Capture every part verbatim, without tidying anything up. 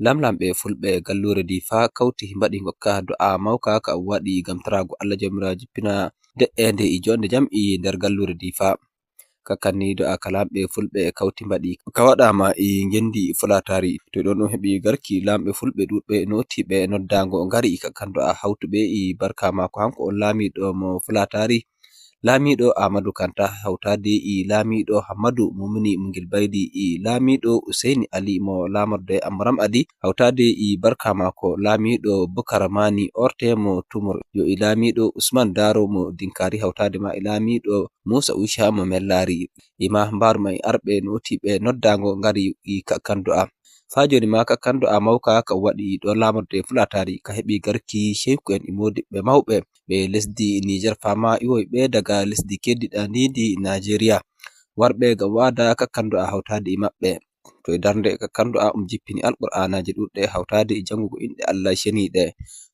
Lamlamɓe fulɓe galluure Difa kawti mbaɗi ngokka do'a mawka ka waɗi gam taraago Allah Jawmiraawo jippina de'eende e joonde jam e nder galluure Difa. Kakkanni do'a ka lamɓe fulɓe kawti mbaɗi ka waɗaama e ngenndi Fulatari. To ɗon ɗum heɓi garki lamɓe fulɓe ɗuuɗɓe nootiiɓe noddaango ngari e kakkan do'a hawtuɓe e barka maako hanko on laamiiɗo mo Fulatari. Laamiiɗo Aamadu Kanta hawtaade e laamiiɗo Hammadu Mumini Mungel Baydi e laamiiɗo Useyni Ali mo laamorde Ammaram Adi hawtaade e barka maako laamiiɗo Bukar Mani Orte mo Tumur yo e laamiiɗo Usman Daro mo Dinkari hawtaade ma e laamiiɗo Muusa Usha mo Mellaari e ma mbaarma e arɓe nootiiɓe noddaango ngari e kakkan do'a. Faa jooni ma kakkan do'a mawka ka waɗi ɗo laamorde Fulatari ka heɓi garki ceyku en e moodiɓɓe mawɓe ɓe lesdi Niger fama iwoyɓe daga lesdi keddiɗaandiindi Najeriya warɓe ngam wa'ada kakkan do'a hawtaade e maɓɓe. To e darnde kakkan do'a um jippini alqur'aanaaji ɗuuɗɗe hawtaade e janngugo inɗe Allah ceniiɗe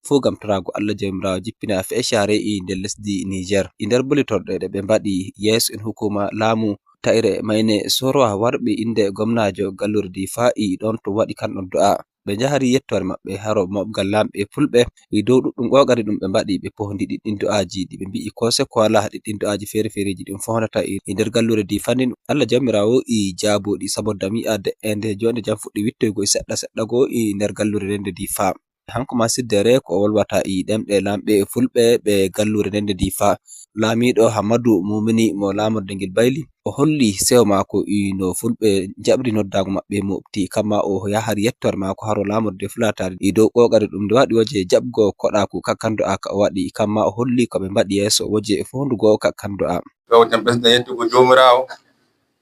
fuu ngam toraago Allah Jawmiraawo jippina fe'ecaare e nder lesdi Niger. E nder bolitorɗe ɗe ɓe mbaɗi yeeso en hukuma laamu ta'ire mayne Sorowa warɓe innde gomnaajo galluure Difa e ɗon to waɗi kan ɗon do'a. Ɓe njahari yettoore maɓɓe haro moɓgal lamɓe fulɓe e dow ɗuɗɗum qooqari ɗum ɓe mbaɗi ɓe pohndi ɗiɗɗin do'aaji ɗi ɓe mbi'i ko se ko alaa ɗiɗɗin do'aaji feere-feereeji ɗum foondata e e nder galluure Difa ndin. Allah Jawmiraawo e jaabooɗi saboda mi yi'a de'eende joonde jam fuɗɗi wittoygo e seɗɗa seɗɗa goo e nder galluure nden nde Difa. Hanko ma siddere ko o wolwata e ɗemɗe lamɓe fulɓe ɓe galluure nden nde Difa. Laamiiɗo Hammadu Mumini mo laamorde ngel Bayli, o holli sewo maako e no fulɓe jaɓri noddaango maɓɓe moɓti, kamma o yahari yettoore maako haro laamorde Fulatari e dow qooqari ɗum nde waɗi wooje jaɓgo koɗaaku kakkan do'a ka o waɗi, kamma o holli ko ɓe mbaɗi yeeso wooje foondugo kakkan do'a. Kawten ɓesden yettugo Joomiraawo,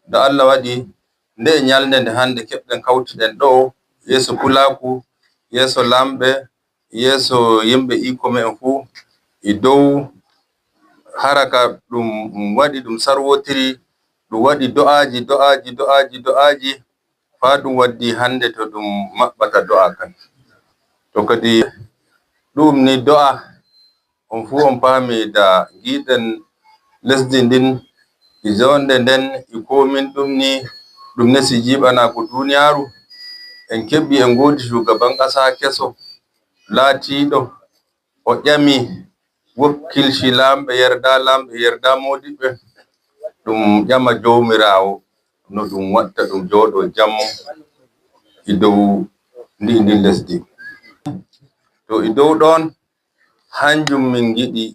nde Allah waɗi nde e ñalnde nde hannde keɓɗen kawtiɗen ɗo yeeso pulaaku, yeeso lamɓe, yeeso yimɓe ikome'en fuu e dow haraka ɗum waɗi ɗum sarwotiri, ɗum waɗi do'aaji, do'aaji, do'aaji, do'aaji, faa ɗum waddi hannde to ɗum maɓɓata do'a kan. To kadi ɗum ni do'a, on fuu on paami da giiɗen lesdi ndin, e joonde nden, e koomin ɗum ni, ɗum nesi jiiɓanaaku duuniyaaru. En keɓi, en ngoodi shugaban ƙasa keso, laatiiɗo, o ƴami, wokkilci laamɓe, yerda laamɓe, yerda moodiɓɓe, ɗum ƴama Joomiraawo no ɗum watta ɗum jooɗo jam e dow ndi, ndin lesdi. To e dow ɗon, hanjum min ngiɗi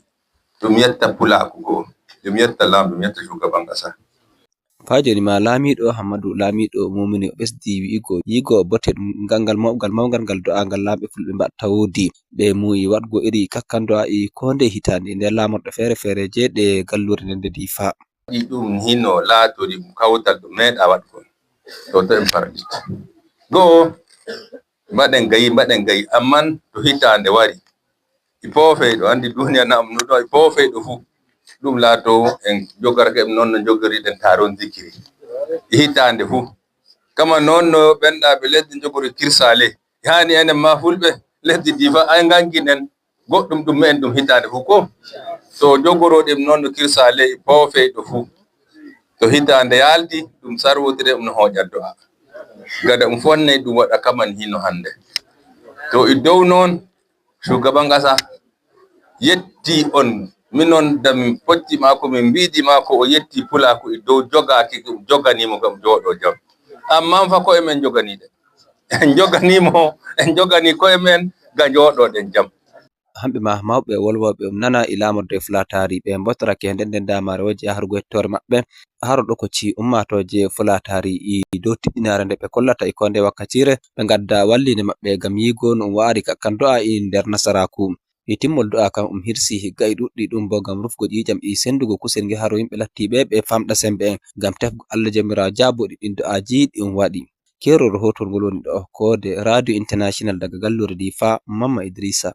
ɗum yetta pulaaku goo, ɗum yetta laamɗo, ɗum yetta shugaban ƙasa. Faa jooni ma laamiiɗo Hammadu, laamiiɗo Mumini, o ɓesdi wi'igo, yigo bote ɗum gangal mawgal mawngal ngal do'aangal laamɓe fulɓe mbaɗta woodi. Ɓe muuyi waɗgo iri kakkan do'a e koo ndeye hitaande nder laamorɗe feere-feere jeeɗe galluure nden nde Difa. Waɗi ɗum hino laatori ɗum kawtal ɗum meeɗa waɗgol. To, to en fardita. Go'o, mbaɗen gayi, mbaɗen gayi, amman to hitaande wari, e poofeyɗo, anndi duuniya na am nuɗo, e poofeyɗo fuu, ɗum laato en jogarke ɗum noon no jogoriɗen taron zikiri. E hitaande fuu. Kama noon no ɓenɗaaɓe lesdi njogori kirsaale. E haani enen ma fulɓe lesdi Difa, ay ngannginen goɗɗum ɗum me'en ɗum hitaande fuu ko. So jogoroɗen noon no kirsaale e poofeyɗo fuu. To hitaande yaaldi, ɗum sarwotire, ɗum no hooƴa do'a. Gada ɗum fonnay ɗum waɗa kaman hino hannde. To e dow noon, shugaban ƙasa yetti on, minon da min potti maako, min mbiidi maako, o yetti pulaaku e dow jogaaki ɗum, joganiimo ngam jooɗo jam. Ammaa fa ko'e men joganiiɗe. En joganiimo, en joganii ko'e men ngam jooɗoɗen jam. Hamɓe ma mawɓe wolwooɓe um nana e laamorde Fulatari, ɓe mbotorake nden nden daamaare wooji yaharugo yettoore maɓɓe. Haro ɗo ko ci ummaatooje Fulatari e dow tiɗɗinaare nde ɓe kollata e koo nde wakkatiire, ɓe ngadda walliinde maɓɓe ngam yiigo no um wa'ari kakkan do'a e nder nasaraaku. E timmol do'a kan um hirsi ga'i ɗuɗɗi ɗum bo ngam rufgo ƴiiƴam e senndugo kusel nge haro yimɓe lattiiɓe ɓe famɗa semmbe en ngam tefgo Allah Jawmiraawo jaabooɗi ɗin do'aaji ɗi um waɗi. Keerol rahootol ngol woni ɗo koode Radio International daga galluure Difa, Mamma Idrisa.